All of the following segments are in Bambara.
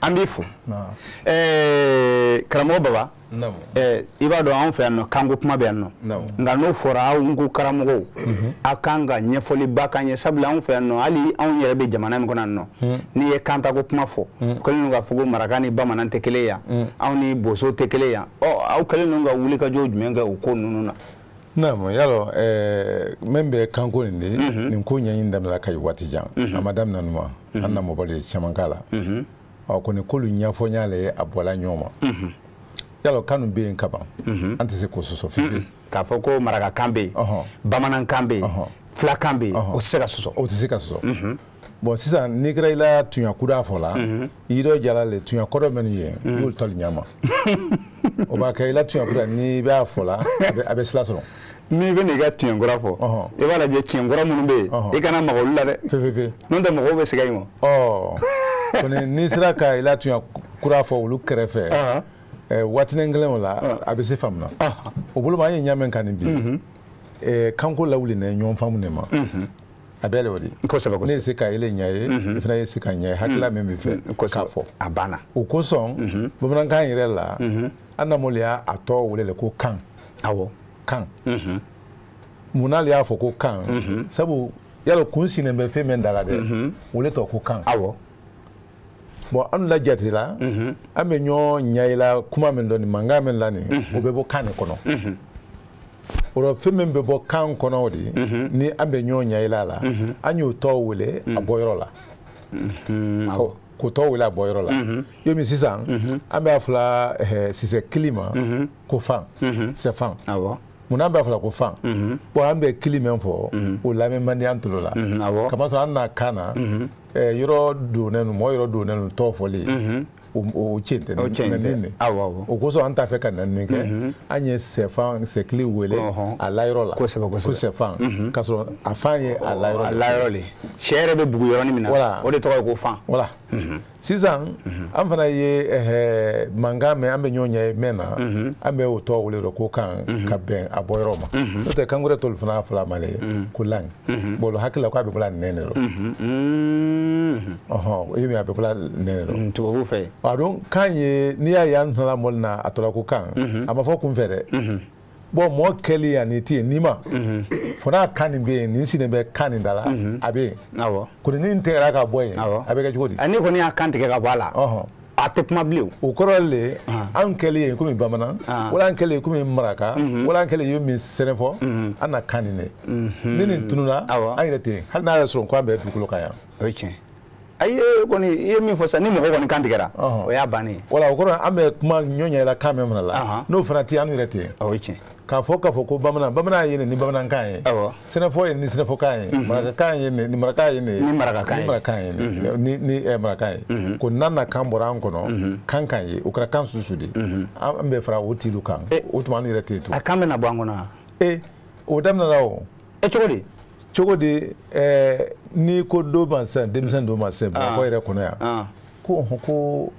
An b'i fo. Karamɔgɔ Baba, i b'a dɔn anw fɛ yan nɔ kanko kuma bɛ yan nɔ, nka n'o fɔra aw ko karamɔgɔw aw kan ka ɲɛfɔliba k'an ye, sabula anw fɛ yan nɔ hali anw yɛrɛ bɛ jamana min kɔnɔ yan nɔ, n'i ye kantako kuma fɔ, kɛlen don k'a fɔ ko maraka ni bamanan tɛ kelen yan, anw ni boso tɛ kelen yan. Ɔ aw kɛlen don ka wulikajɔ jumɛn kɛ o ko ninnu na? Naamu, yalɔ min bɛ kanko nin de, nin ko ɲɛɲini daminɛna kayi waati jan, a ma daminɛ nin ma, an na mɔbali ye caman k'a la. Ɔ kɔni k'olu ɲɛfɔ n y'ale a bɔla ɲɔgɔn ma. Yalɔ kanu bɛ yen kaban, an tɛ se k'o sɔsɔ fiyewu. K'a fɔ ko marakakan bɛ yen, bamanankan bɛ yen, filakan bɛ yen, o tɛ se ka sɔsɔ. O tɛ se ka sɔsɔ. Bon sisan n'i kɛra i la tuɲa kuda fɔ la, i dɔ jala le tuɲa kɔrɔ minnu ye, i y'olu tali ɲɛ ma. O b'a kɛ i la tuɲa kuda n'i b'a fɔ la, a bɛ sira sɔrɔ. N'i bɛ n'i ka tiɲɛ kura fɔ, i b'a lajɛ tiɲɛ kura minnu bɛ yen, i kana maga olu la dɛ. Fefe. N'o tɛ mɔgɔw bɛ sɛgɛn i ma. Ɔ kɔni n'i sera ka i la tuɲa kura fɔ olu kɛrɛfɛ, waatinin kelen o la, a bɛ se faamu na. O bolo ma an ye ɲa min kan nin bi, kanko lawuli nɛ ɲɔgɔn faamu de ma. A bɛɛ le o de. Kosɛbɛ kosɛbɛ. Ne ye se ka ele ɲɛ ye, i fana ye se ka ɲɛ ye, hakilila min bɛ fɛ k'a fɔ. A banna. O kosɔn bamanankan yɛrɛ la, an na mɔli y'a tɔgɔ wele le ko kan. Awɔ. Kan. Mun n'ale y'a fɔ ko kan? Sabu yalɔ kun sinnen bɛ fɛn min da la dɛ, o le tɔgɔ ko kan. Awɔ. Bon an la jate la, an bɛ ɲɔgɔn ɲɛ i la kuma min dɔn nin mankan min la nin, o bɛ bɔ kan de kɔnɔ. O rɔ fɛn min bɛ bɔ kan kɔnɔ o de, ni an bɛ ɲɔgɔn ɲɛ i la, an y'o tɔgɔ wele a bɔyɔrɔ la. K'o tɔgɔ wele a bɔyɔrɔ la. Yomi sisan, an b'a fɔla sisɛ kili ma ko fan, sɛfan. Awɔ. Munna an b'a fɔla ko fan? Bon an bɛ kili min fɔ, o lamɛn man di an tulo la. Awɔ. Kamasɔrɔ an na kan na, yɔrɔ donnen don, mɔgɔ yɔrɔ donnen don tɔgɔ fɔli. O tiɲɛ tɛ. O tiɲɛ tɛ. Awɔ awɔ. O kosɔn an t'a fɛ ka nɛni kɛ. An ye sɛfan sɛkili wele a layɔrɔ la. Kosɛbɛ kosɛbɛ. Ko sɛfan. K'a sɔrɔ a fan ye a layɔrɔ. A layɔrɔ le. Sɛ yɛrɛ bɛ bugu yɔrɔnin min na. Voilà. O de tɔgɔ ye ko fan. Voilà. Sisan an fana ye mankan mɛn, an bɛ ɲɔgɔn ɲɛ mɛn na, an bɛ o tɔgɔ wele ko kan ka bɛn a bɔyɔrɔ ma. N'o tɛ kan wɛrɛ t'olu fana fɔla a ma le ko langue. Bon olu hakili la k'a bɛ bɔla nɛn de rɔ. Ɔhɔn, i bɛ a bɛ bɔla nɛn de rɔ. Tubabuw fɛ. A don kan ye n'i y'a ye an nana mɔli na a tɔra ko kan, a ma fɔ kun fɛ dɛ. Bon mɔgɔ kɛli ani ti yen n'i ma, fo n'a kan nin bɛ yen, nin sinnen bɛ kan nin da la, a bɛ yen. Awɔ. Kɔni ni nin tigɛra ka bɔ yen, Awɔ. a bɛ kɛ cogo di? Ni kɔni y'a kan tigɛ ka bɔ a la, a tɛ kuma bilen o. O kɔrɔ le, an kɛli ye komi bamanan, wala an kɛli ye komi maraka, wala an kɛli ye min sɛnɛfɔ, an na kan nin de. Ni nin tununa, an yɛrɛ tɛ yen. Hali n'a y'a sɔrɔ ko an bɛ dugukolo kan yan. O ye tiɲɛ. Ayi kɔni i ye min fɔ sisan, ni mɔgɔ kɔni kan tigɛra, o y'a bannen ye. Wala o kɔrɔ an bɛ kuma ɲɔ ɲɛ la kan min fana la, n'o fana tɛ an yɛrɛ tɛ yen. O ye tiɲɛ. K'a fɔ ko bamanan, bamanan ye nin ni bamanankan ye. Awɔ. Sɛnɛfɔ ye nin ni sɛnɛfɔkan ye. Marakakan ye nin ni maraka ye nin. Ni marakakan ye. Ni marakakan ye nin. Ni marakakan ye. Ko n'an na kan bɔra an kɔnɔ, kan kan ye, o kɛra kan susu de. An bɛ fara o tilu kan. O tuma an yɛrɛ tɛ yen tugun. A kan bɛna bɔ an kɔnɔ wa? O daminɛna o. Cogo di? Cogo di, n'i ko dɔ ma sisan, denmisɛn dɔ ma sisan, Bamakɔ yɛrɛ kɔnɔ yan. Ko ɔhɔn, ko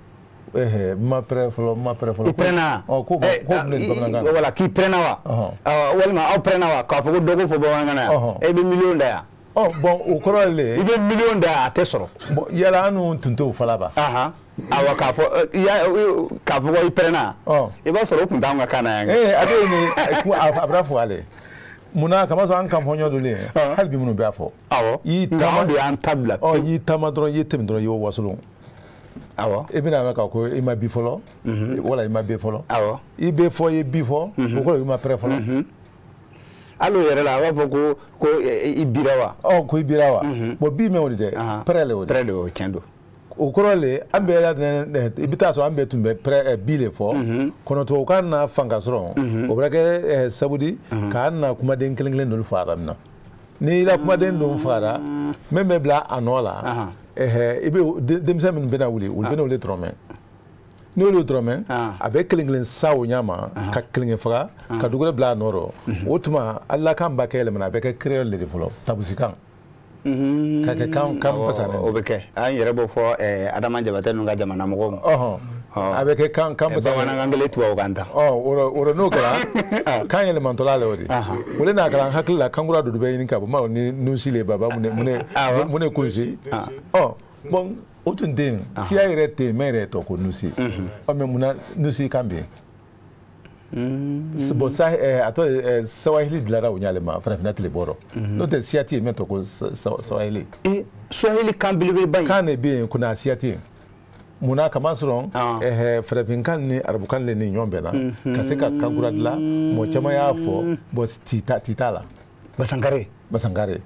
n ma pɛrɛ fɔlɔ, n ma pɛrɛ fɔlɔ. I pɛrɛnna? Ɔ, ko ko mun de bamanankan na? Wala, k'i pɛrɛnna wa? Walima aw pɛrɛnna wa? K'a fɔ ko dɔ ko fɔ bamanankan na yan. E bɛ miliyɔn da yan. Ɔ, bon, o kɔrɔ le. I bɛ miliyɔn da yan, a tɛ sɔrɔ. Bon, yala an dun tun t'o fɔla ba? Awɔ, k'a fɔ, k'a fɔ ko i pɛrɛnna. I b'a sɔrɔ o tun t'anw ka kan na yan. A bɛ nin, a bɛna fɔ ale. Munna kamasɔrɔ an kan fɔ ɲɔgɔn dɔ le ye, hali bi minnu b'a fɔ. Awɔ. I y'i Nka taama anw de y'an ta bila. Ɔ, i y'i taama dɔrɔn, i y'i tɛmɛ dɔrɔn, i y'o wasolon. Awɔ. I bɛna mɛn k'a ko i ma bi fɔlɔ, wala i ma bɛ fɔlɔ. Awɔ. I bɛ fɔ, i ye bi fɔ, o kɔrɔ i ma pɛrɛ fɔlɔ. Hali o yɛrɛ la, a b'a fɔ ko i bira wa? Ɔ, ko i bira wa? Bon, bi mɛn o de dɛ, pɛrɛ le o de. Pɛrɛ de o, tiɲɛ don. O kɔrɔ le, an bɛɛ la, i bɛ taa sɔrɔ an bɛɛ tun bɛ pɛrɛ, bi le fɔ. Kɔnɔ tubabukan na fanga sɔrɔ, o bɛ kɛ sabu di k'an na kumaden kelen kelen dɔlu fagara min na. N'i la kumaden dɔw fagara, min bɛ bila a nɔ la, i bɛ denmisɛn minnu bɛna wuli, olu bɛna olu tɔrɔmɛ. N'olu y'o tɔrɔmɛ, a bɛ kelen kelen sa o ɲɛ ma, ka kelen kelen faga, ka dugu wɛrɛ bila a nɔ rɔ. O tuma, Ala kan ba kɛ yɛlɛmana, a bɛ kɛ créole de fɔlɔ, tabusikan. Ka kɛ kan pasa O bɛ kɛ. An yɛrɛ b'o fɔ Adama Jabatɛ ninnu ka jamana mɔgɔw ma. A bɛ kɛ kan pasa. Bamanankan kelen tubabukan ta. Ɔ, o rɔ n'o kɛra, kan yɛlɛmantɔla la o de. O de n'a kɛra an hakili la kan kura dɔ bɛ ɲini ka bɔ, n m'a dɔn ni nusi le baba mun ne kunsi. Ɔ, Bon o tun tɛ yen siya yɛrɛ tɛ yen mɛ yɛrɛ tɔ ko nusi ɔ mais munna nusi kan bɛ yen. Bon sa a tɔ Swahili dilara o ɲale ma farafinna tile bɔrɔ n'o tɛ siya tɛ yen mɛ tɔ ko Swahili. Swahili kan belebeleba in. Kan de bɛ yen ko n'a siya tɛ yen. Munna kamasɔrɔ farafinkan ni arabukan le ni ɲɔgɔn bɛnna ka se ka kan kura dilan mɔgɔ caman y'a fɔ bon ti t'a la. Basankare. Basankare.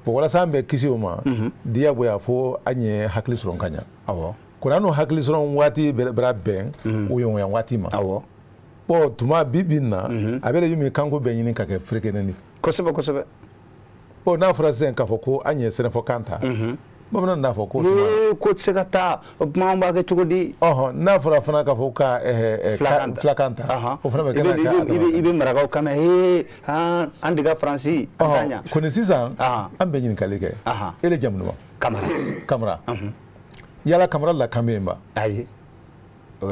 Bon walasa an bɛ kisi o ma diyagoya fo an ye hakili sɔrɔ ka ɲa. Awɔ. Ko n'an hakili sɔrɔ waati bɛra bɛn o yɔngɔnya waati ma. Awɔ. Bon tuma bi bi in na a bɛ de min kanko bɛ ɲini ka kɛ ferekeneni. Kosɛbɛ kosɛbɛ. Bon n'a fɔra sisan k'a fɔ ko an ye sɛnɛfɔkan ta. Bamananw n'a fɔ ko. Ko tɛ se ka taa o kuma an b'a kɛ cogo di. Ɔhɔn n'a fɔra fana k'a fɔ ka filakan ta. O fana bɛ kɛ i bɛ marakaw kan mɛn an de ka Faransi an t'a ɲa. Kɔni sisan an bɛ ɲininkali kɛ. E de jamu duman. Kamara. Kamara. Yala Kamara la kan bɛ yen ba. Ayi o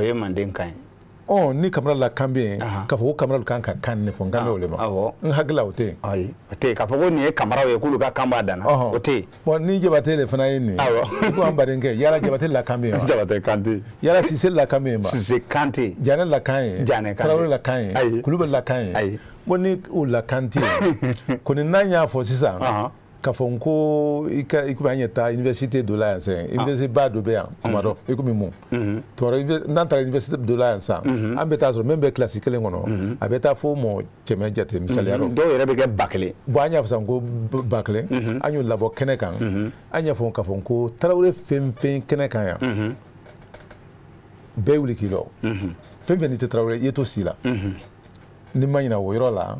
ye manden kan ye. Ɔ ni Kamara la kan bɛ yen k'a fɔ ko Kamara kan ka kan ne fɔ n kan bɛ o de ma. Awɔ. N hakili la o tɛ yen. Ayi o tɛ yen k'a fɔ ko nin ye Kamaraw ye k'olu ka kan b'a dan na. O tɛ yen. Bon ni Jabate de fana ye nin ye. Awɔ. I ko an badenkɛ yala Jabate la kan bɛ yen wa. Jabate kan tɛ yen. Yala Sise la kan bɛ yen wa. Sise kan tɛ yen. Janɛ la kan ye. Janɛ kan tɛ yen. Tarawele la kan ye. Ayi. Kulubali la kan ye. Ayi. Bon ni o la kan tɛ yen. Kɔni n'an y'a fɔ sisan. K'a fɔ n ko i ka i komi an ye taa université dɔ la yan sisan université ba dɔ bɛ yan tuma dɔ i komi mun tuma dɔ n'an taara université dɔ la yan sisan an bɛ taa sɔrɔ min bɛ kilasi kelen kɔnɔ a bɛ taa fo mɔgɔ 100 jate misaliya rɔ. Dɔw yɛrɛ bɛ kɛ 1000. Bon an y'a fɔ sisan ko 1000 an y'o labɔ kɛnɛ kan an y'a fɔ k'a fɔ ko Tarawele fɛn fɛn kɛnɛ kan yan bɛɛ wuli k'i jɔ fɛn fɛn n'i tɛ Tarawele i ye to si la ni ma ɲinɛ o yɔrɔ la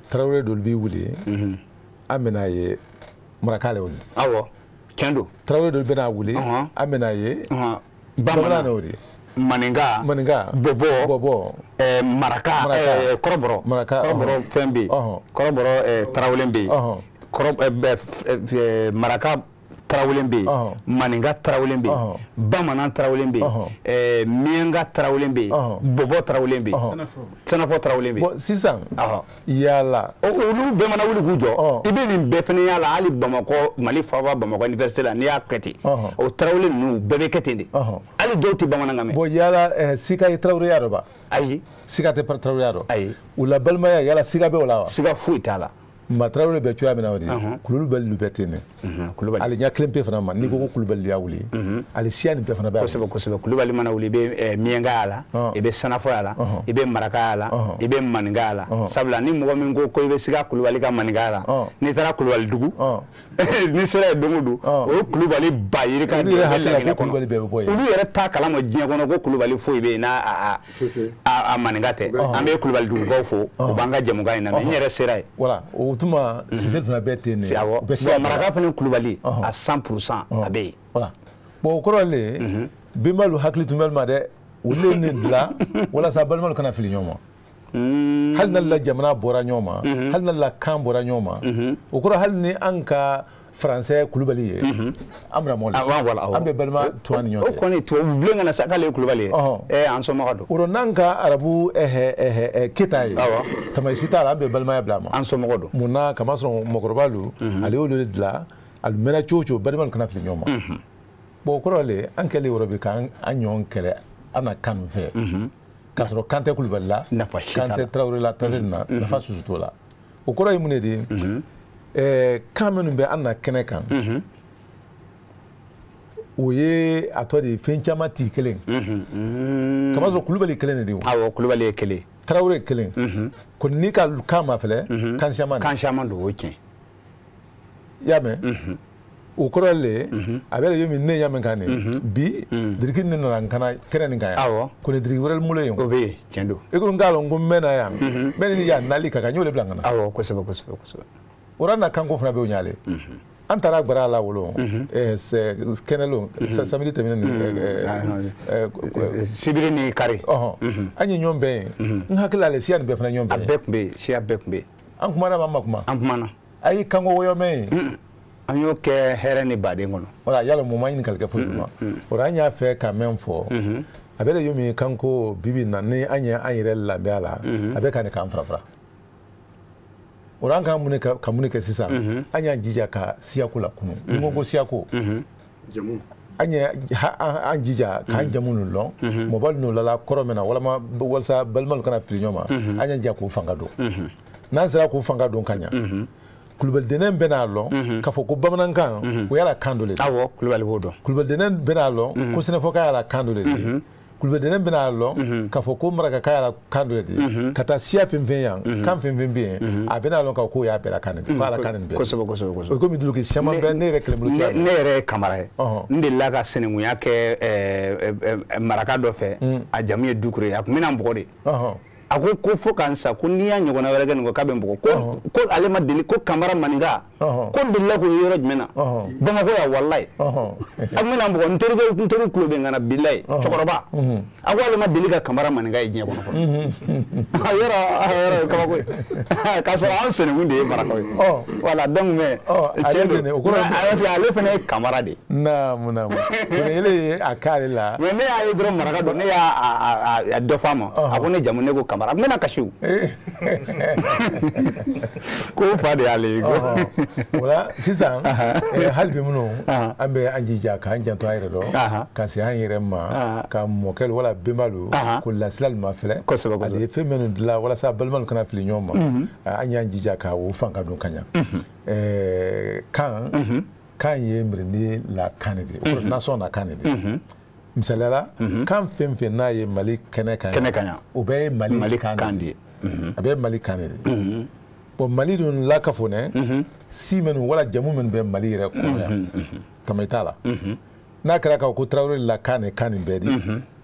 Tarawele dɔ b'i wuli an bɛna ye. Maraka le o de. Awɔ tiɲɛ don. Tarawele dɔ bɛna wuli an bɛna ye. Bamanan o de. Maninka. Maninka. Bɔbɔ. Bɔbɔ. Maraka. Kɔrɔbɔrɔ. Maraka. Kɔrɔbɔrɔ fɛn bɛ yen. Kɔrɔbɔrɔ Tarawele bɛ yen. Maraka Tarawele bɛ yen. Maninka Tarawele bɛ yen. Bamanan Tarawele bɛ yen. Miɲanka Tarawele bɛ yen. Bɔbɔ Tarawele bɛ yen. Sɛnɛfɔ Tarawele bɛ yen. Bon sisan. Yala. Olu bɛɛ mana wuli k'u jɔ. I bɛ nin bɛɛ fana y'a la hali Bamakɔ Mali faaba Bamakɔ université la n'i y'a kɛ ten. O Tarawele ninnu bɛɛ bɛ kɛ ten de. Hali dɔw tɛ bamanankan mɛn. Bon yala sika ye Taraweleya dɔ ba. Ayi. Sika tɛ Taraweleya dɔ. Ayi. U la balimaya yala sika bɛ o la wa. Sika foyi t'a la. Ma Tarawele bɛ cogoya min na o de ye Kulubali bɛɛ ten dɛ Kulubali ale ɲɛ kelen pe fana ma n'i ko ko Kulubali y'a wuli ale siya nin bɛɛ fana bɛ kosɛbɛ kosɛbɛ Kulubali mana wuli i bɛ Miɲanka y'a la i bɛ Sɛnɛfɔ y'a la i bɛ Maraka y'a la i bɛ Maninka y'a la sabula ni mɔgɔ min ko ko i bɛ siga Kulubali ka Maninka y'a la n'i taara Kulubali dugu n'i sera yen don o don o ye Kulubali ba yirika de ye Laginɛ kɔnɔ olu yɛrɛ t'a kalama diɲɛ kɔnɔ ko Kulubali foyi bɛ yen n'a a Maninka tɛ an bɛ Kulubali dugukaw fo u b'an ka jɛmukan in lamɛn n yɛrɛ sera yen. Voilà. O tuma Sise fana bɛɛ ten de. Awɔ bon Maraka fana Kulubali à 100% a bɛ yen. Voilà bon o kɔrɔ le bɛnbalu hakili tun bɛ ma dɛ olu ye nin bila walasa balimalu kana fili ɲɔgɔn ma. Hali n'ale la jamana bɔra ɲɔgɔn ma hali n'ale la kan bɔra ɲɔgɔn ma o kɔrɔ hali ni an ka Faransɛ Kulubali ye an bɛna mɔli an bɛ balima tuwa ni ɲɔgɔn cɛ. O kɔni tubabu bilen kana sa k'ale ye Kulubali ye an somɔgɔ don. O rɔ n'an ka arabu Keyita ye tamasi t'a la an bɛ balimaya bila a ma. An somɔgɔ don. Munna kamasɔrɔ mɔgɔkɔrɔba lu ale y'olu de dilan a mɛnna cogo o cogo balimalu kana fili ɲɔgɔn ma. Bon o kɔrɔ le an kɛlen yɔrɔ bi k'an ɲɔgɔn kɛlɛ an na kan fɛ k'a sɔrɔ kan tɛ Kulubali la kan tɛ Tarawele la Tarawele na nafa susu t'o la o kɔrɔ ye mun de ye. Kan minnu bɛ an na kɛnɛ kan o ye a tɔ de ye fɛn caman t'i kelen kamasɔrɔ Kulubali kelen de don. Awɔ Kulubali ye kelen. Tarawele ye kelen. Kɔni n'i ka kan ma filɛ kan caman don. Kan caman don o ye tiɲɛ. I y'a mɛn o kɔrɔ le a bɛ yomi ne y'a mɛn kan nin bi diriki ne nana n kana kɛnɛ nin kan yan. Awɔ kɔni diriki wɛrɛ n bolo yen. O bɛ yen tiɲɛ don. E ko n k'a lɔn ko n bɛ na yan n bɛ ni yan nali ka kan n y'o de bila n ka na. Awɔ kosɛbɛ kosɛbɛ kosɛbɛ. O la na kanko fana bɛ o ɲale an taara gbara la wolo kɛnɛlon samedi tɛmɛnen ni sibiri ni kari an ye ɲɔgɔn bɛn yen n hakili la ale siya nin bɛɛ fana ɲɔgɔn bɛn a bɛɛ tun bɛ yen siya bɛɛ tun bɛ yen an kumana ma an ma kuma an kumana a ye kanko wɔyɔ mɛn yen an y'o kɛ hɛrɛ ni baden kɔnɔ wala yala mun ma ɲininkali kɛ foyi ma o la an y'a fɛ ka mɛn fɔ a bɛ yomi kanko bibi na ni an ye an yɛrɛ labɛn a la a bɛ ka nin k'an fara fara. O la an ka mun kɛ sisan, an y'an jija ka siyako lakunu. Ni ko ko siyako, jamu, an ye an jija k'an jamu ninnu lɔn, mɔbali n'o lala kɔrɔ min na, walama walasa balimaw kana fili ɲɔgɔn ma, an y'an jija k'o fanga don. N'an sera k'o fanga don ka ɲa, Kulubali bɛ n'a lɔn k'a fɔ ko bamanankan o y'a kan dɔ le ye. Awɔ, Kulubali b'o dɔn. Kulubali bɛ n'a lɔn ko sɛnɛfɔkan y'a kan dɔ le ye. Kulubali bɛ n'a lɔn k'a fɔ ko marakakan y'a kan dɔ le ye. Ka taa siya fɛn fɛn yan, kan fɛn fɛn bɛ yen, a bɛ n'a lɔn k'a fɔ k'o y'a bɛɛ la kan de ye, k'a la kan nin bɛɛ. Kosɛbɛ kosɛbɛ kosɛbɛ. O komi duloki caman bɛ ne yɛrɛ kelen bolo. Ne yɛrɛ ye Kamara ye. N delila ka sinankunya kɛ maraka dɔ fɛ, a jamu ye Dukure ye, a tun bɛ na n bugɔ de. A ko ko fo k'an sa, ko n'i y'a ɲɔgɔnna wɛrɛ kɛ nin ko k'a bɛ n bugɔ. Ko ale ma deli ko Kamara maninka, ko n delila k'o ye yɔrɔ jumɛn na, Bamakɔ yan, walayi. A tun bɛ na n bugɔ, n terikɛ tulo bɛ n kan na, bilayi, cɛkɔrɔba. A ko ale ma deli ka Kamara maninka ye diɲɛ kɔnɔ fɔlɔ. A yɔrɔ ye kabako ye. K'a sɔrɔ an sɛnɛkun de ye marakaw ye. Voilà, donc mais tiɲɛ don, parce que ale fana ye Kamara de ye. Naamu naamu. Ele ye a k'ale la. Mais ne y'a ye dɔrɔn maraka don, ne y'a dɔ f'a ma. A ko ne jamu, ne ko Kamara. A bɛna kasi o. Ko fa de y'ale ye. O la sisan, hali bi minnu, an bɛ an jija k'an janto an yɛrɛ dɔn, ka se an yɛrɛ ma, ka mɔkɛlu wala bɛnbalu k'o lasirali ma filɛ. Kosɛbɛ kosɛbɛ. Ale ye fɛn minnu dilan walasa balimaw kana fili ɲɔgɔn ma, an y'an jija ka o fanga don ka ɲa. Kan ye mirindi la kan de ye, o kɔrɔ nasɔn na kan de ye. Misaliya la, kan fɛn fɛn n'a ye Mali kɛnɛ kan yan, o bɛɛ ye Mali kan de ye. A bɛɛ ye Mali kan de ye. Bon, Mali dun lakafo nɛ, si minnu wala jamu minnu bɛ Mali yɛrɛ kɔnɔ yan, tama i t'a la. N'a kɛra k'a fɔ ko Tarawele la kan ni kan nin bɛɛ di,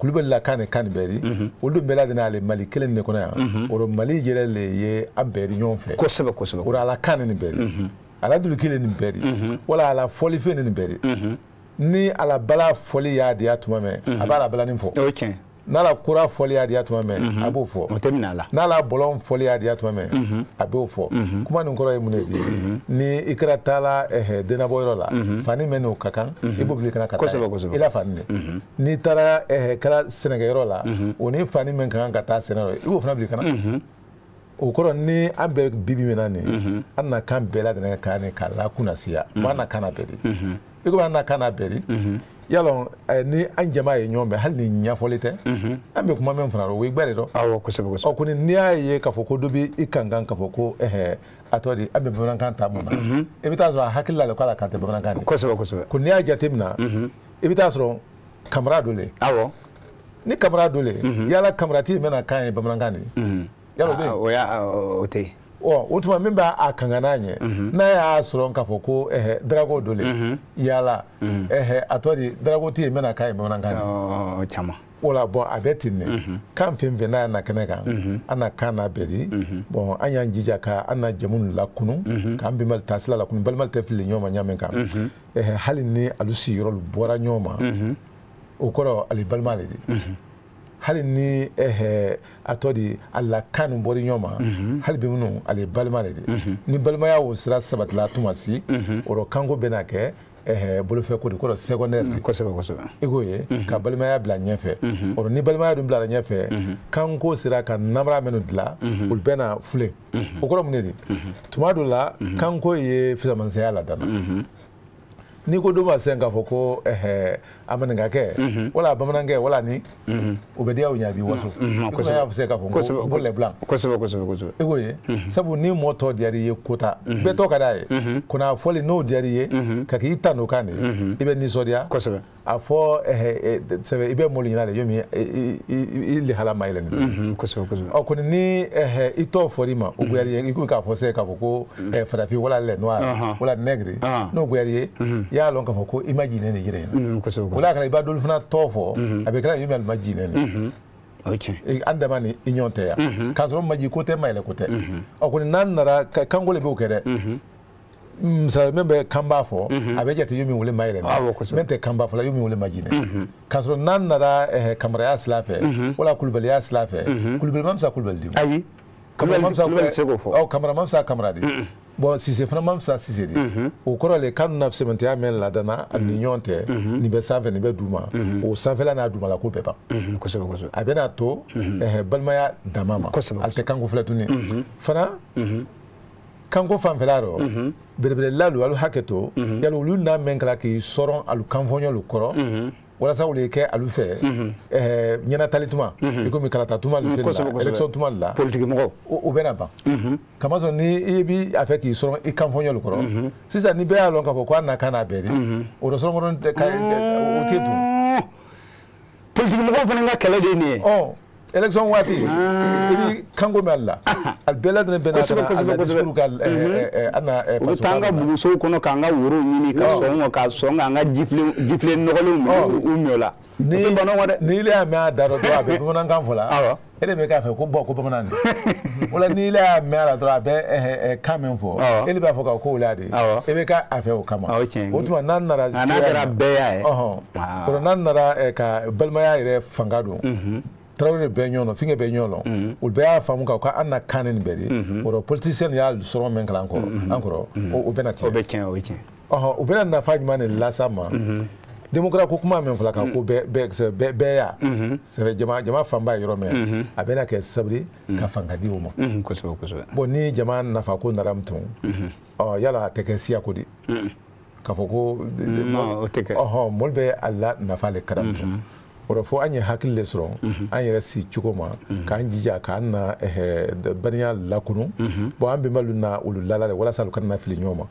Kulubali la kan ni kan nin bɛɛ di, olu bɛɛ lajɛlen ale Mali kelen de kɔnɔ yan. O Mali yɛrɛ le ye an bɛɛ di ɲɔgɔn fɛ. Kosɛbɛ kosɛbɛ. O la a la kan nin bɛɛ di, a la dulukile nin bɛɛ di, wala a la fɔlifɛn nin bɛɛ di. Ni a la bala fɔli y'a diya tuma mɛn, a b'a la balanin fɔ. O ye tiɲɛ. N'a la kura fɔli y'a diya tuma mɛn, a b'o fɔ. O tɛ minɛ a la. N'a la bɔlɔn fɔli y'a diya tuma mɛn, a b'o fɔ. Kuma nin kɔrɔ ye mun de ye? Ni i kɛra taa la dennabɔyɔrɔ la, fani mɛn n'o ka kan, i b'o bila i kana ka taa. Kosɛbɛ kosɛbɛ. I la fani de. N'i taara kɛra sɛnɛkɛyɔrɔ la, o ni fani min ka kan ka taa sɛnɛ yɔrɔ, i b'o fana bila i kana. O kɔrɔ ni an bɛ bibi min na nin, an na kan bɛɛ lajɛlen kan ni k'a lakunnasiya, an na kan na bɛɛ de. I komi an na kan na bɛɛ de. Yalɔ ni an jama ye ɲɔgɔn bɛn, hali ni ɲɛfɔli tɛ, an bɛ kuma min fana o ye gbɛ de dɔn. Awɔ, kosɛbɛ kosɛbɛ. Ɔ kɔni n'i y'a ye k'a fɔ ko dɔ bɛ i kan k'a fɔ ko a tɔgɔ di, an bɛ bamanankan ta mun na, i bɛ taa sɔrɔ a hakili la k'a la kan tɛ bamanankan de. Kosɛbɛ kosɛbɛ. Ko n'i y'a jateminɛ, i bɛ taa sɔrɔ Kamara dɔ le. Awɔ. Ni Kamara dɔ le, yala Kamarati bɛna kan ye bamanankan de. Yala o bɛ yen. O y'a o tɛ yen. Ɔ o tuma min b'a a kankan n'a ɲɛ, n'a y'a sɔrɔ k'a fɔ ko darago dɔ le, yala a tɔ di darago tɛ yen bɛna k'a ye bamanankan de. O caman. O la bɔn a bɛ ten de. Kan fɛn fɛn n'a y'a na kɛnɛ kan, an na kan n'a bɛɛ di. Bɔn an y'an jija ka an na jamu lakunu, k'an bɛnbali taasira lakunu, balimaw tɛ fili ɲɔgɔn ma ɲa min kan. Hali ni alu sigiyɔrɔ bɔra ɲɔgɔn ma, o kɔrɔ ale balima le de. Hali ni a tɔ di a la kan nin bɔra ɲɔgɔn ma, hali bi minnu ale balima le de. Ni balimaya o sira sabatila tuma si, o rɔ kanko bɛna kɛ bolofɛ ko de kɔrɔ secondaire de. Kosɛbɛ kosɛbɛ. I k'o ye ka balimaya bila ɲɛfɛ. O rɔ ni balimaya dun bilara ɲɛfɛ, kanko sera ka namara minnu dilan, olu bɛ na fule. O kɔrɔ mun de di? Tuma dɔ la, kanko ye fisamansaya ladana. N'i ko dɔ ma sisan k'a fɔ ko a maninkakɛ wala a bamanankɛ wala ni o bɛ diya o ɲɛ a b'i waso. I komi an y'a fɔ sisan k'a fɔ ko les blancs. Kosɛbɛ kosɛbɛ kosɛbɛ. I k'o ye sabu ni mɔgɔ tɔ diyara i ye kota bɛɛ tɔ ka d'a ye ko n'a fɔli n'o diyara i ye ka k'i ta n'o kan de ye i bɛ nisɔndiya. Kosɛbɛ. A fɔ sɛbɛ i bɛ mɔli ɲini de yomi i lihala ma yɛlɛ nin. Kosɛbɛ kosɛbɛ. Ɔ kɔni ni i tɔ fɔr'i ma o goyara i ye i komi k'a fɔ sisan k'a fɔ ko farafin wala les noirs wala nègre n'o goyara i ye i y'a lɔn k'a fɔ ko i ma jinɛ de yɛrɛ ye. Kosɛbɛ. O la kɛra i b'a dɔw fana tɔ fɔ a bɛ kɛra yomi ali ma jinɛ de. O ye tiɲɛ. An dama ni i ɲɔgɔn tɛ yan k'a sɔrɔ maji ko tɛ mayɛlɛ ko tɛ. Ɔ kɔni n'an nana kanko de b'o kɛ dɛ. Misali min bɛ kanba fɔ a bɛ jate yomi wele ma yɛlɛ min tɛ kanba fɔla yomi wele ma jinɛ k'a sɔrɔ n'an nana kamaraya sira fɛ wala kulubaliya sira fɛ, kulubali ma fisa kulubali di. Ayi. Kulubali tɛ se k'o fɔ. Ɔ kamara ma fisa kamara di. Bon Sise fana ma fisa Sise di. O kɔrɔ le kan na sɛmɛntɛya mɛn ladana ani ɲɔgɔn tɛ, nin bɛ sanfɛ nin bɛ duguma, o sanfɛla n'a dugumala ko bɛɛ ban. Kosɛbɛ kosɛbɛ. A bɛna to balimaya dama ma. Kosɛbɛ. Ale tɛ kanko filɛ tuguni. Fana. Kanko fanfɛla rɔ belebelelalu alu hakɛ to yali olu n'a mɛn kɛra k'i sɔrɔ alu kanfɔɲɔlu kɔrɔ walasa olu ye kɛ alu fɛ ɲɛnatali tuma i komi kalata tuma lu fɛ la élection tuma la politique mɔgɔw o bɛna ban kamasɔrɔ ni i bi a fɛ k'i sɔrɔ i kanfɔɲɔlu kɔrɔ sisan ni bɛɛ y'a lɔn k'a fɔ ko an na kan n'a bɛɛ de o dɔ sɔrɔ kɔnɔ o tɛ dun politique mɔgɔw fana ka kɛlɛ de ye nin ye élection waati i bi kanko mɛn la a bɛɛ lajɛlen bɛ n'a ka discours ka an na u bɛ taa an ka bugusow kɔnɔ k'an ka worow ɲini ka sɔn ka sɔn k'an ka jifilen nɔgɔlenw minɛ u mi o la ni ile y'a mɛn a da dɔ dɔrɔn a bɛ bamanankan fɔ la e de bɛ k'a fɛ ko bɔn ko bamanan de o la ni ile y'a mɛn a la dɔrɔn a bɛ kan min fɔ e de b'a fɔ ka ko o la de e bɛ k'a fɛ o kama o tuma n'an nana n'a kɛra bɛɛ y'a ye o la n'an nana ka balimaya yɛrɛ fanga don Tarawele bɛɛ ɲɔgɔn fingɛ bɛɛ ɲɔgɔn olu bɛɛ y'a faamu k'a ko an na kan nin bɛɛ de o rɔ politicien y'a sɔrɔ min kalan an kɔrɔ o bɛna tiɲɛ o bɛ tiɲɛ o bɛ tiɲɛ u bɛna nafa jumɛn de las'a ma démocrate ko kuma min fɔla ka ko bɛɛ ya c'est jama fanba ye yɔrɔ min a bɛna kɛ sabali ka fanga di o ma kosɛbɛ kosɛbɛ bon ni jama nafa ko nara tun yala a tɛ kɛ siya ko di k'a fɔ ko o tɛ kɛ mɔli bɛ a la nafa le karam tun o rɔ fo an ye hakili le sɔrɔ an yɛrɛ si cogo ma k'an jija k'an na baniya lakunu bon an bɛnbalu na olu lala de walasa olu kana na fili ɲɔgɔn ma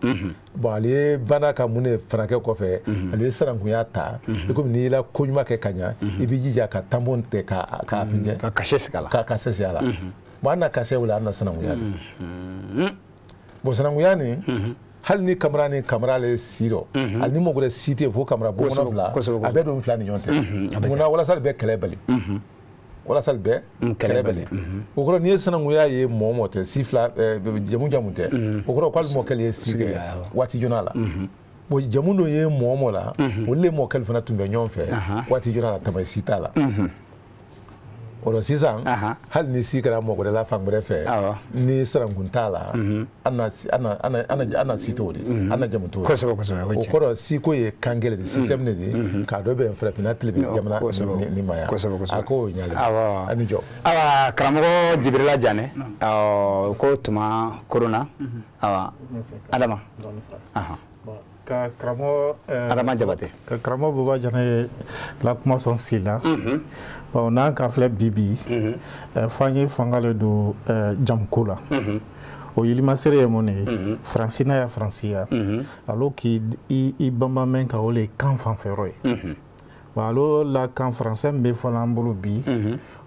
bon ale ye bana ka mun de fana kɛ kɔfɛ ale ye sanankunya ta i komi n'i la ko ɲuman kɛ ka ɲa i b'i jija ka tanbon tɛ k'a fɛn ka kase sigi a la ka kase sigi a la bon an na kase o la an na sanankunya de bon sanankunya nin hali ni kamara ni kamara le si rɔ hali ni mɔgɔ wɛrɛ si tɛ yen fo kamara bɔnna fila a bɛɛ don fila ni ɲɔgɔn cɛ munna walasa bɛ kɛlɛ bali walasa bɛ kɛlɛ bali o kɔrɔ n'i ye sanankunya ye mɔgɔ mɔgɔ tɛ si fila jamu jamu tɛ o kɔrɔ k'ale mɔkɛ ye si kɛ waati joona la bon jamu dɔ ye mɔgɔ mɔgɔ la olu le mɔkɛ fana tun bɛ ɲɔgɔn fɛ waati joona la tama si t'a la o la sisan hali ni si kɛra mɔgɔ wɛrɛ la fan wɛrɛ fɛ ni sanankun t'a la an na si t'o de an na jamu t'o de kosɛbɛ kosɛbɛ o kɔrɔ siko ye kan kelen de système de ye k'a dɔ bɛn farafinna tilebin jamana ni ma yan a k'o ɲalen a ni jɔ. Ayiwa karamɔgɔ Jibirila Janɛ ko tuma korona awa Adama. Ka karamɔgɔ Adama Jabate ka karamɔgɔ Buba Janɛ la kuma sɔn si la bon n'an ka filɛ bi f'an ye fanga le don jamuko la o yilimasere ye mun de ye faransi n'a ya faransiya alo k'i i banba mɛn kan o le ye kan fanfɛyɔrɔ ye bon alo la kan faransɛ min bɛ fɔla an bolo bi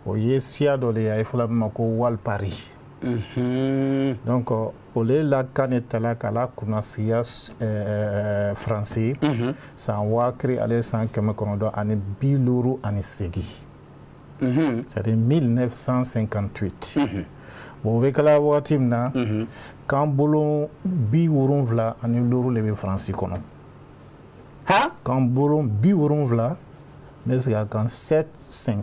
o ye siya dɔ de ye a ye fɔla min ma ko walpari. Donc o le la kan ne tala k'a la kunnasiya faransi san 1958 c'est-à-dire 1958 bon o bɛ kɛla wagati min na kan bolon 75 le bɛ faransi kɔnɔ kan bolon 70 n bɛ segin a kan 7 5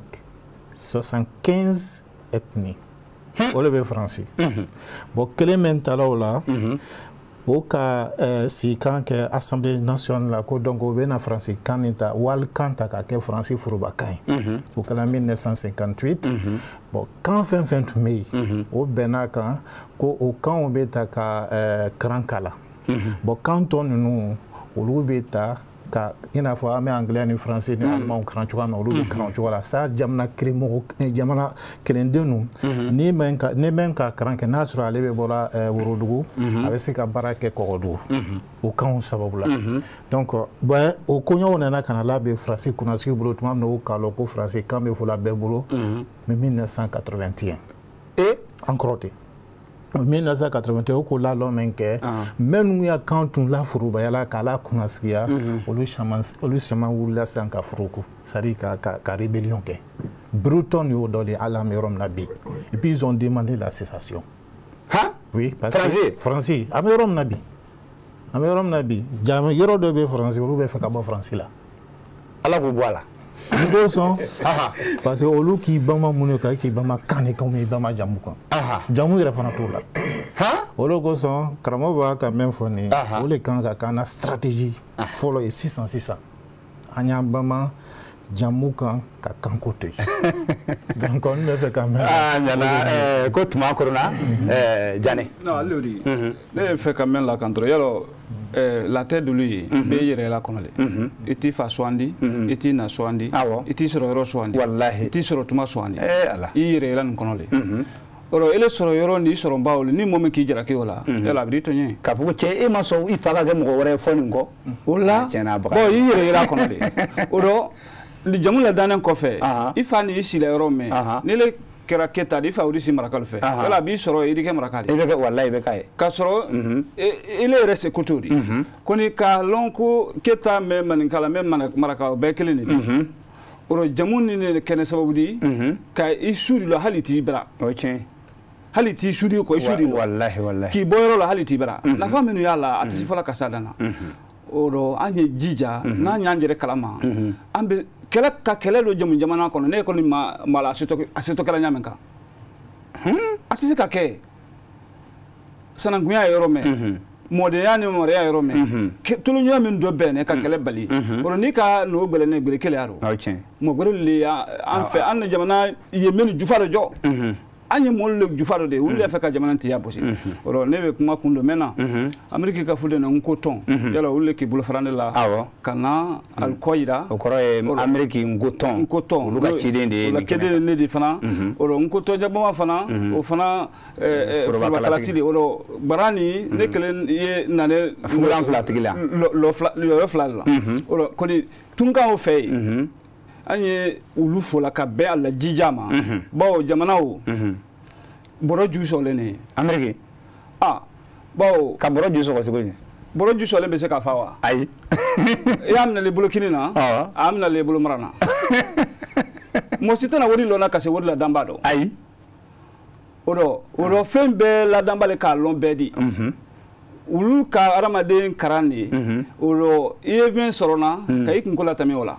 75 ethnies o le bɛ faransi bon kelen min tala o la o ka sigikan kɛ assemblée nationale la ko donc o bɛ na faransi kan nin ta wali kan ta k'a kɛ faransi forobakan ye o kɛra 1958 bon kan fɛn fɛn tun bɛ yen o bɛnn'a kan ko o kanw bɛ ta ka karan k'a la bon kan tɔ ninnu olu bɛ ta ka i n'a fɔ an bɛ anglais ni français ni allemand kalan cogoya min na olu bɛ kalan o cogo la sa jamana kelen mɔgɔ jamana kelenden ninnu ni mɛn ka kalan kɛ n'a sɔrɔ ale bɛ bɔra Worodugu a bɛ se ka baara kɛ Kɔgɔdugu o kanw sababu la donc bon o koɲɛw nana ka na labɛn faransi kunnasigi bolo tuma min na o k'a lɔn ko faransi kan bɛ fɔla bɛɛ bolo mais 1981 an kɔrɔ ten 1981 o ko lalɔ min kɛ minnu ya kan tun laforobaya k'a la kunnasigiya olu caman wulila sisan ka foroko c'est à dire ka rébellion kɛ Breton y'o dɔ de ye hali an bɛ yɔrɔ min na bi et puis ils ont demandé la cessation. Oui, parce que Faransi an bɛ yɔrɔ min na bi an bɛ yɔrɔ min na bi yɔrɔ dɔ bɛ Faransi olu bɛ fɛ ka bɔ Faransi la. Ala k'u bɔ a la. N ko sɔn parce que olu k'i banba mun kan k'i banba kan de kan i banba jamu kan jamu yɛrɛ fana t'o la olu kosɔn karamɔgɔ b'a ka min fɔ nin ye o de kan ka k'an na stratégie fɔlɔ ye sisan sisan an y'an banba Jamu kan ka kanko to yen. Donc n bɛ fɛ ka mɛn. Aa ɲana ko tuma korona Jane. Non ale de ne ye fɛ ka mɛn la kan dɔrɔn yɔrɔ la tɛ dolu ye bɛɛ yɛrɛ la kɔnɔ le. I t'i fa sugandi, i t'i na sugandi, i t'i sɔrɔ yɔrɔ sugandi, walahi i t'i sɔrɔ tuma sugandi. Ala i yɛrɛ la nin kɔnɔ le. O ele sɔrɔ yɔrɔ ni sɔrɔ baw ni mɔgɔ min k'i jalaki o la yala a b'i tɔɲɛ. K'a fɔ ko cɛ e ma sɔn i fa ka kɛ mɔgɔ wɛrɛ ye fɔ nin kɔ. O la bon i yɛrɛ yira kɔnɔ de. O dɔ ni jamu ladannen kɔfɛ i fa ni i sila yɔrɔ min ni le kɛra Keta de i fa o de si marakalu fɛ yala a b'i sɔrɔ i di kɛ maraka de. I bɛ kɛ walahi i bɛ k'a ye. K'a sɔrɔ ele yɛrɛ se ko t'o de. Kɔni k'a lɔn ko Keta mɛ maninkala mɛ maraka o bɛɛ kelen de. O rɔ jamu ni ne kɛnɛ sababu di ka i su de la hali t'i bara. O tiɲɛ. Hali t'i sudi kɔ i sudi la. Walahi walahi. K'i bɔ yɔrɔ la hali t'i bara. Nafa minnu y'a la a tɛ se fɔla ka s'a dan na. O rɔ an ye jija n'an y'an yɛrɛ kalama an bɛ kɛlɛ ka kɛlɛ don jamu jamana kɔnɔ ne kɔni ma la a setɔkɛla ɲa min kan. A tɛ se ka kɛ sanankunya ye yɔrɔ mɛn. Mɔdenya ni mɔriya yɔrɔ mɛn toloɲɔgɔn min dɔ bɛn ka kɛlɛ bali o rɔ n'i ka n'o gbɛlɛnɛ gbɛlɛ kelen y'a rɔ mɔgɔ gbɛlɛ le an fɛ an ni jamana ye min jufa dɔ jɔ. An ye mɔlu le jufa dɔ de olu de fɛ ka jamana tiya bosi. O rɔ ne bɛ kuma kun don mɛn na Ameriki ka fu de na n ko tɔn yala olu le k'i bolo fara ne la ka na ali kɔ yira. O kɔrɔ ye Ameriki n ko tɔn. N ko tɔn olu ka ciden de ye nin kɛnɛ ne de fana. O rɔ n ko tɔn jabama fana o fana forobakalati de. O rɔ bara ni ne kelen ye nane. Fugulan fila tigi la. Lɔyɔrɔ fila de la. O rɔ kɔni tunkan o fɛ yen. An ye olu fo la ka bɛn a la jija ma bawo jamana o bɔrɔ ju sɔrɔlen de ye. Ameriki. Ah bawo. Ka bɔrɔ ju sɔgɔ cogo di. Bɔrɔ ju sɔrɔlen bɛ se ka fa wa. Ayi. I y'a minɛ bolo kini na. A y'a minɛ bolo mara na. Mɔgɔ si tɛna wari lɔnna ka se wari la danba dɔn. Ayi. O dɔ fɛn bɛɛ ladanba le k'a lɔn bɛɛ di. Olu ka hadamaden karan de ye. O dɔ i ye min sɔrɔ na ka i kunko latɛmɛ o la.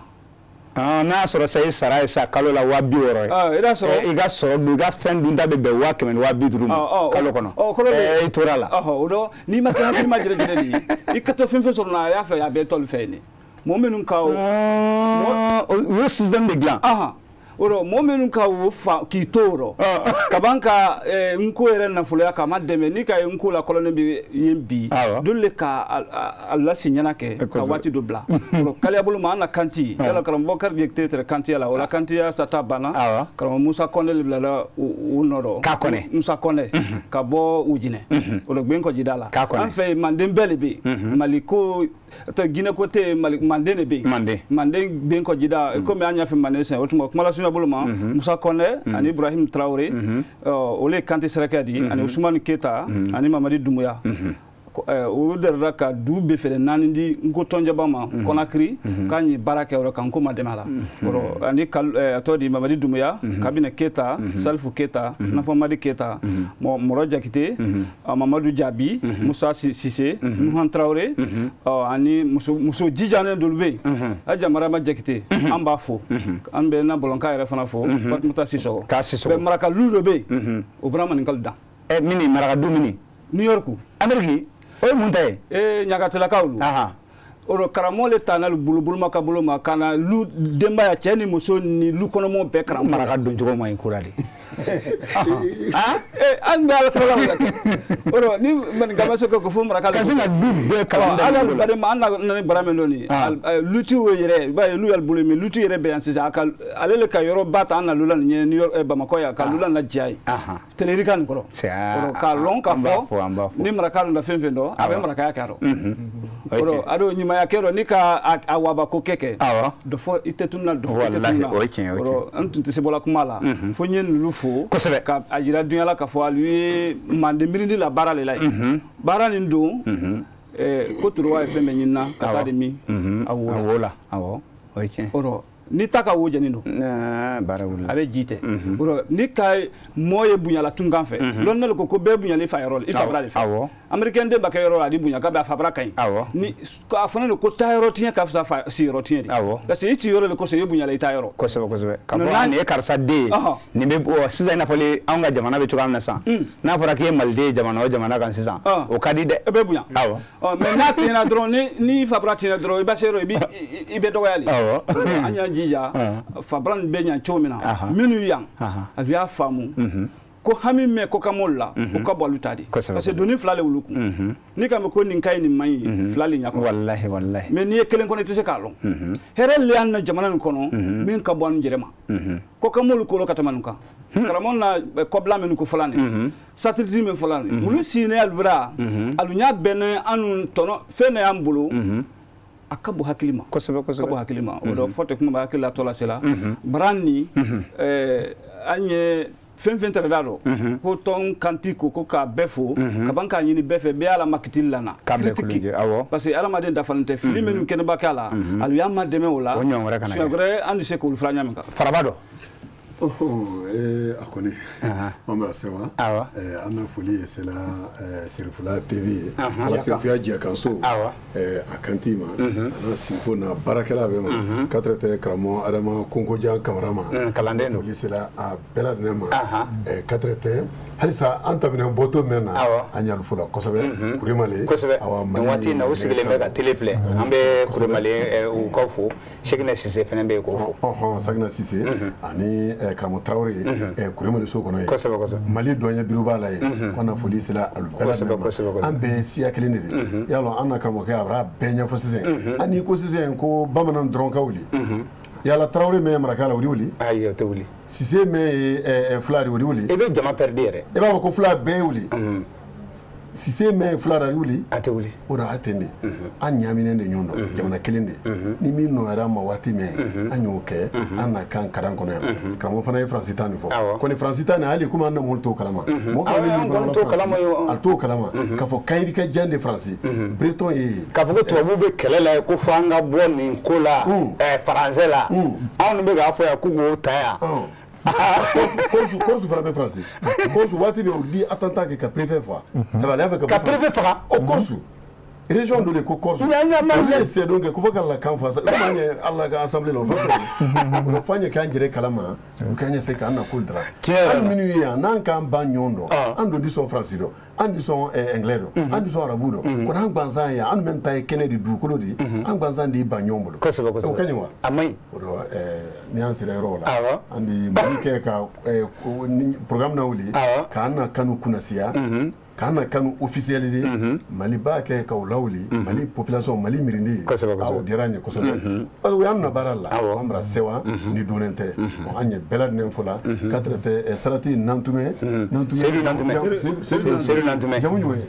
N'a y'a sɔrɔ sa i sara ye sa kalo la 60 000 ye. I b'a sɔrɔ i ka sɔrɔ dun i ka fɛn dunta bɛ bɛn 100 000 ni 250 ma kalo kɔnɔ. I tora la. O dɔn n'i ma kɛ hakili ma jɛrɛ jɛrɛ de ye i ka to fɛn fɛn sɔrɔ na a y'a fɛ a bɛɛ tɔli fɛ yen de. Mɔgɔ minnu ka o. U ye système de dilan. O rɔ mɔgɔ minnu ka o fa k'i to o rɔ kaban ka n ko yɛrɛ nafoloya k'a ma dɛmɛ n'i ka ye n ko la kɔlɔnni bɛ yen bi dolu le ka a lasi ɲɛna kɛ ka waati dɔ bila o rɔ kaliya bolo ma an na kanti yala karamɔgɔ Kari Jakite tɛrɛ kantiya la o la kantiya sata banna karamɔgɔ Musa Kɔnɛ le bilala u nɔ dɔ k'a kɔnɛ Musa Kɔnɛ ka bɔ Ujinɛ o rɔ Gbenkɔjida la an fɛ yen manden bɛɛ de bɛ yen Mali ko Guinée ko tɛ yen manden de bɛ yen manden Gbenkɔjida komi an y'a fɛ manden sisan o tuma kuma lasurunya bolo ma Musa Kɔnɛ ani Ibrahim Traoré olu ye Kante Sɛrɛkɛ di ani Usumani Keta ani Mamadi Dumbuya olu delila ka du bɛɛ feere 4 di n ko tɔnjaba ma Conakry k'an ye baara kɛ o rɔ k'an ko ma dɛmɛ a la o rɔ ani a tɔgɔ di Mamadi Dumbuya Kabinɛ Keta Salifu Keta Nafamadi Keta Mɔrɔ Jakite Mamadu Jabi Musa Sise Nuhan Traoré ani muso jijanen dolu bɛ yen Aja Marama Jakite an b'a fo an bɛ na bɔlɔnka yɛrɛ fana fo Fatumata Sisɔgɔ k'a Sisɔgɔ maraka lu dɔ bɛ yen o bɔra maninkalu dan mini maraka du mini New York Ameriki. O ye mun ta ye. Ɲagatelakaw lu. O rɔ karamɔgɔ le ta n'ale bolo boloma ka bolo ma ka na lu denbaya cɛ ni muso ni lu kɔnɔmɔgɔw bɛɛ karamɔgɔ. Maraka don cogo ma ɲi ko la de. An bɛ ala tɔgɔ la o la kɛ. O rɔ ni maninka ma se ko fo maraka. Ka se ka du bɛɛ kalan. Ala baden ma an na ni bara min don nin ye. Luti o yɛrɛ i b'a ye lu y'ale bolo mais luti yɛrɛ bɛ yan sisan a ka ale le ka yɔrɔ ba ta an na lu la nin ye New York Bamakɔ yan ka lu la diya ye. Tenerife nin kɔrɔ. O rɔ k'a lɔn k'a fɔ ni maraka donna fɛn fɛn dɔn a bɛ marakaya kɛ a rɔ. O rɔ a don ɲumanya kɛ rɔ ni ka a waba ko kɛ dɔ fɔ i tɛ tunun na dɔ fɔ i tɛ tunun na. O ye tiɲɛ ye. O rɔ an tun tɛ se bɔla kuma la fo n ye ninnu fo. Kosɛbɛ. Ka a jira dunya la k'a fɔ alu ye manden mirindi la baara le la ye. Baara nin don ko turuwa ye fɛn bɛɛ ɲini na ka taa de min a wo la. A wo la awɔ o ye tiɲɛ. O rɔ ni ta ka wo jɛni don. Baara wulila. A bɛ ji tɛ. O rɔ ni ka mɔɔ ye bonyala tunkan fɛ. Lɔnni ko ko bɛɛ bonyali fa yɔrɔ la i fabara de fɛ. Awɔ. Américain den ba kɛ yɔrɔ la a di bonya k'a bɛ a fabara ka ɲi. Awɔ. Ni a fana don ko taa yɔrɔ tiɲɛ ka fisa fa siyɔrɔ tiɲɛ de. Awɔ. Parce que i ci yɔrɔ de kosɔn i bonyala i taa yɔrɔ. Kosɛbɛ kosɛbɛ. Ka fɔ nin ye karisa den ye. Nin bɛ sisan i n'a fɔ anw ka jamana bɛ cogoya min na sisan. N'a fɔra k'i ye maliden ye jamana o jamana kan sisan. O ka di dɛ. E bɛ bonya. Awɔ. Ɔ mais n'a tiɲɛna dɔrɔn ni fabara tiɲɛna dɔrɔn i b'a se yɔrɔ i bɛ dɔgɔya de. Awɔ. An y'an jija fabran bɛ ɲa cogo min na minnu yan a y'a faamu ko hami mɛn ko ka la o ka bɔ olu ta di parce que doni fila le wulu kun n'i ka mɛn ko nin ka ɲi nin man ɲi fila le ɲa kɔrɔ walahi walahi mais n'i ye kelen kɔnɔ i tɛ se k'a lɔn hɛrɛ le y'an na jamana nin kɔnɔ min ka bɔ an yɛrɛ ma ko ka m'olu kolo ka tɛmɛ nin kan karamɔgɔ na kɔbila minnu ko fɔla nin satellite min fɔla nin olu si ne alubira alu ɲa bɛnɛ anw tɔnɔ fɛn de y'an bolo a ka bon hakili ma kosɛbɛ kosɛbɛ ka bon hakili ma o dɔ fɔ tɛ kuma b'a hakili la tɔ la se la baran ni an ye fɛn fɛn tɛrɛ da dɔ ko tɔn kanti ko k'a bɛɛ fo ka ban k'a ɲini bɛɛ fɛ bɛɛ y'a la makitili la na critique parce que adamaden dafalen tɛ fili minnu kɛnɛba kɛ a la alu y'an ma dɛmɛ o la o ɲɔgɔn wɛrɛ kana kɛ siɲɛ wɛrɛ an tɛ se k'olu fila ɲami kan faraba dɔ a kɔni an bɛ sewa an na foli ye sela Sirifula TV ye ala Sirifuya jɛkanso a kanti ma a n'a sinfo n'a baarakɛla bɛɛ ma quatre tɛ karamɔgɔ Adama Konkojan Kamara ma kalanden don foli sela a bɛɛ lajɛlen ma quatre tɛ halisa an tɛmɛnen bɔtɔ mɛn na an y'alu fo la kosɛbɛ Kuremale kosɛbɛ nin waati in na u sigilen bɛ ka télé filɛ an bɛ Kuremale u ka fo Sekina Sise fana bɛ yen k'o fo Sekina Sise ani karamɔgɔ Tarawele Kuremale so kɔnɔ ye kosɛbɛ kosɛbɛ Mali dɔnya biro b'a la ye ko na foli sera alu bɛɛ kosɛbɛ kosɛbɛ an bɛɛ siya kelen de ye yalɔ an na karamɔgɔkɛ a b'a bɛɛ ɲɛfɔ sisan an n'i ko sisan ko bamanan dɔrɔn ka wuli yala Tarawele mɛn maraka la o di wuli ayi o tɛ wuli Sise mɛn ye fila de o di wuli i bɛ jama pɛridi yɛrɛ i b'a fɔ ko fila bɛɛ ye wuli Sise mɛn fila da wuli a tɛ wuli o da a tɛ de an ɲaaminen de ɲɔgɔn dɔn jamana kelen de ni min nɔgɔyara an ma waati min an y'o kɛ an na kan kalan kɔnɔ yan karamɔgɔ fana ye faransi ta nin fɔ kɔni faransi ta nin hali komi an na mɔgɔw t'o kalama mɔgɔ kan bɛ min fana la a t'o kalama k'a fɔ kan ka jan de faransi breton ye k'a fɔ ko tubabuw bɛ kɛlɛ la ko fo an ka bɔ nin ko la faransɛ la anw bɛ k'a fɔ yan k'u k'o ta yan Corse fana bɛ faransi Corse waati bɛ o di attentat kɛ ka préfet faga ça va aller fɛ ka préfet faga o Corse région dɔ de ko Corse olu ye sɛdon kɛ ko fo ka la kan fa sa komi an ye Ala ka assemblée la o fɔ o fɔ an ye k'an yɛrɛ kalama o k'an ye se k'an na ko dara an minnu ye yan n'an k'an ban ɲɔgɔn dɔn an don di sɔn faransi dɔn an di sɔn anglais dɔn an di sɔn arabu dɔn kɔni an gansan ye an bɛ ta ye kɛnɛ de dugukolo de an gansan de ban ɲɔgɔn bolo kosɛbɛ kosɛbɛ o ka ɲi wa a man ɲi o dɔn ni an sera yɔrɔ la an di Mali kɛ ka programme na wuli k'an na kanu kunnasiya k'an na kanu officialiser Mali b'a kɛ k'o lawuli Mali population Mali mirindi o diyara an ye kosɛbɛ parce que o y'an na baara la an bara sewa ni donnen tɛ an ye bɛɛ lajɛlen fo la quatre tɛ Sarati Nantumɛ Seydou Nantumɛ Seydou Nantumɛ jamu jumɛn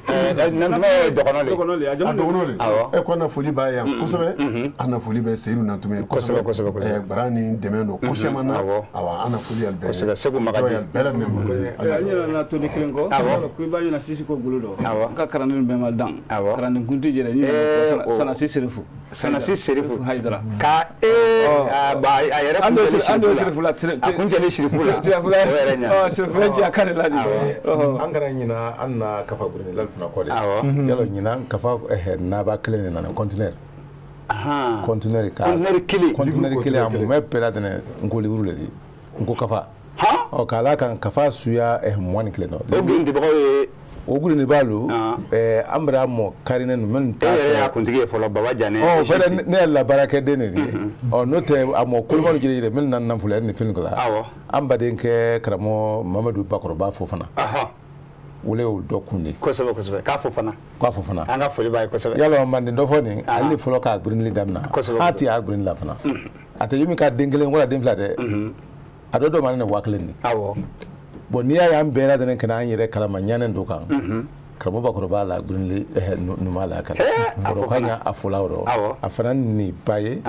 Nantumɛ ye dɔgɔnɔ de a dɔgɔnɔ de ɛ ko an na foli b'a yan kosɛbɛ an na foli bɛ Seydou Nantumɛ kosɛbɛ kosɛbɛ kosɛbɛ bara ni dɛmɛ don ko caman na awa an na foli y'al bɛɛ kosɛbɛ Segu Magaji bɛɛ lajɛlen fo an yɛrɛ na to ni kelen kɔ ko i b'a ɲɛna sisi ko golo dɔ n ka kalanden bɛɛ ma dan kalanden kuntigi yɛrɛ ni Sanasi Serifu Sanasi Serifu Hayidara ka a yɛrɛ kun a kun jɛlen Serifu la o yɛrɛ ɲa Serifu la jɛ kan de la nin an kana ɲina an na kafa gurini lali fana kɔ dɛ yalo ɲina kafa naba kelen de nana conteneur conteneur ka conteneur kelen a mun bɛ bɛɛ lajɛlen n ko livre le di n ko kafa ɔ k'a la kan kafa suya 21 dɔ o gurindibagaw ye o gurindibaalu an bɛra mɔ karinen ninnu minnu ta e yɛrɛ y'a kuntigi ye fɔlɔ Baba Janɛ ɔ fɛnɛ ne yɛrɛ la baarakɛden de ye ɔ n'o tɛ a mɔ kolomanu jire jire minnu nana nafolo ni fɛn kala an badenkɛ karamɔgɔ Mamadu Bakɔrɔba Fofana wole y'o dɔ kun de kosɛbɛ kosɛbɛ k'a Fofana an ka foli b'a ye kosɛbɛ yalɔ manden dɔ fɔ nin ale fɔlɔ k'a gurindili daminɛ a tɛ a gurindili la fana a tɛ yomi ka den kelen wala den fila dɛ a dɔ ma ne 1000 de awɔ bon n'i y'a y'an bɛɛ lajɛlen ka n'an yɛrɛ kalama ɲanen dɔ kan karamɔgɔ Bakɔrɔba la gurindili numan la kan o ka ɲa a fola o rɔ a fana ni ba ye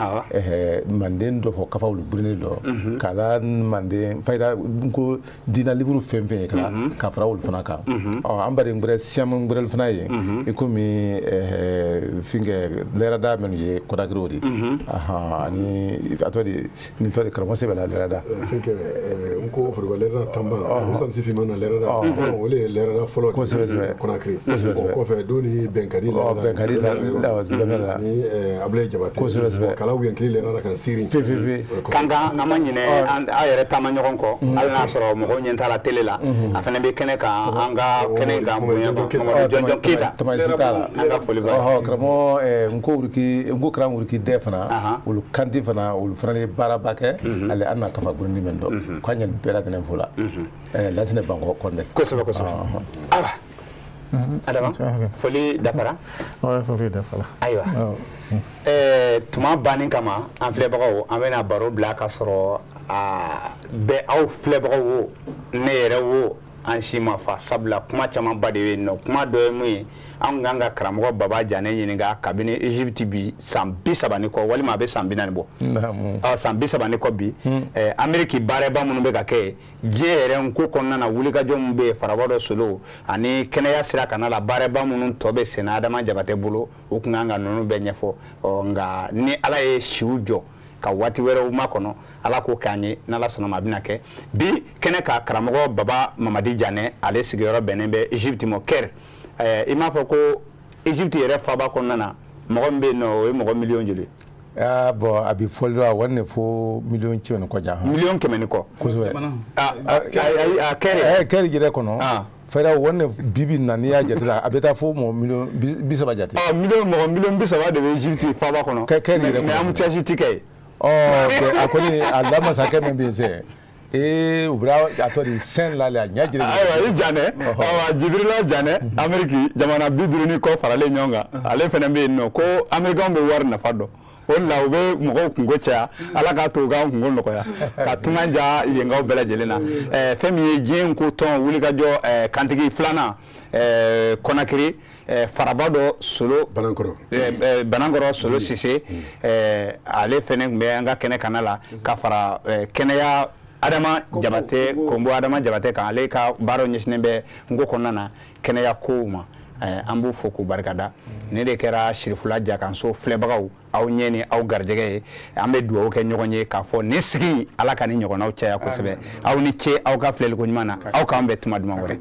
manden dɔ fɔ kafa wulu gurindili dɔ k'a la manden fayida ko diina livre fɛn fɛn ye kala ka fara olu fana kan ɔ an baden gbɛrɛ siaman gbɛrɛli fana ye i komi fɛnkɛ lɛrada minnu ye Konakiri o de ani a tɔ de nin tɔ de karamɔgɔ sɛbɛn la lɛrada fɛnkɛ n ko foroba lɛrada tanba o sansi finman na lɛrada o le ye lɛrada fɔlɔ kosɛbɛ kosɛbɛ Conakry o kɔfɛ don ni Bɛnkadi la Bɛnkadi la ni Abulaye Jabate kala Wiyankili le kan Siri kankan an ma ɲinɛ an yɛrɛ taama ɲɔgɔn kɔ hali n'a sɔrɔ mɔgɔw ɲɛ t'a la télé la a fana bɛ kɛnɛ kan an ka kɛnɛ kan bonya kan Jɔnjɔn Keyita an ka foli b'a ye karamɔgɔ n ko wuriki n ko karan wuriki dɛ fana olu kanti fana olu fana ye baaraba kɛ ale an na kafa gurundi min dɔn k'an ɲɛ bɛɛ lajɛlen fo la Lasinɛ Bankɔ Kɔnde kosɛbɛ kosɛbɛ awa Adama foli dafara foli dafara ayiwa tuma banni kama an filɛbagaw an bɛna baro bila ka sɔrɔ a bɛɛ aw filɛbagaw wo ne yɛrɛ wo an si ma fa sabula kuma camanba de bɛ yen nɔ kuma dɔ ye mun ye an kan ka karamɔgɔ Baba Janɛ ɲininka kabini Egypte bi san 30 ni kɔ walima a bɛ san 40 bɔ san 30 ni kɔ bi Ameriki baaraba minnu bɛ ka kɛ diɲɛ yɛrɛ n ko kɔnɔna na wulikajɔ min bɛ yen faraba dɔ solo ani kɛnɛya sira kana la baaraba minnu tɔ bɛ senna Adama Jabate bolo o kun kan ka ninnu bɛɛ ɲɛfɔ nka ni Ala ye siw jɔ ka waati wɛrɛw makɔnɔ Ala k'o k'an ye n'Ala sɔnna ma a bɛna kɛ bi kɛnɛ ka karamɔgɔ Baba Mamadi Janɛ ale sigiyɔrɔ bɛnnen bɛ Egypte ma Caire i m'a fɔ ko Egypte yɛrɛ faaba kɔnɔna na mɔgɔ min bɛ yen nɔ o ye mɔgɔ miliyɔn joli ye bon a bɛ fɔli la wari ne fo miliyɔn 100 ni kɔ jan miliyɔn 100 ni kɔ kosɛbɛ a Caire Caire yɛrɛ kɔnɔ fɛrɛ wari ne bibi na n'i y'a jate la a bɛ taa fo mɔgɔ miliyɔn 30 jate mɔgɔ miliyɔn 30 de bɛ Egypte faaba kɔnɔ Caire yɛrɛ kɔnɔ mais embouteillage ti kɛ yen a kɔni a la masakɛ min bɛ yen sɛ u bɛra a tɔ de sɛn la a ɲɛ jira ayiwa i Janɛ ayiwa Jibirila Janɛ Ameriki jamana 50 ni kɔ faralen ɲɔgɔn kan ale fana bɛ yen nɔ ko Amerikanw bɛ wari nafa dɔn o de la u bɛ mɔgɔw kungo caya Ala k'a to u k'an kungo nɔgɔya ka tunga ja yenkaw bɛɛ lajɛlen na fɛn min ye diɲɛ ko tɔn wulikajɔ kantigi filanan Conakry faraba dɔ solo Banankɔrɔ Solo Sise ale fɛnɛ tun bɛ an ka kɛnɛ kana la ka fara kɛnɛya Adama Jabate Konbo Adama Jabate kan ale ka baaraw ɲɛsinnen bɛ n ko kɔnɔna na kɛnɛya kow ma an b'u fo k'u barikada ne de kɛra Sirifula Jakanso filɛbagaw aw ɲɛ ni aw garijɛgɛ ye an bɛ dugawu kɛ ɲɔgɔn ye k'a fɔ nin sigi Ala ka ni ɲɔgɔnnaw caya kosɛbɛ aw ni ce aw ka filɛliko ɲuman na aw k'an bɛn tuma duman wɛrɛ.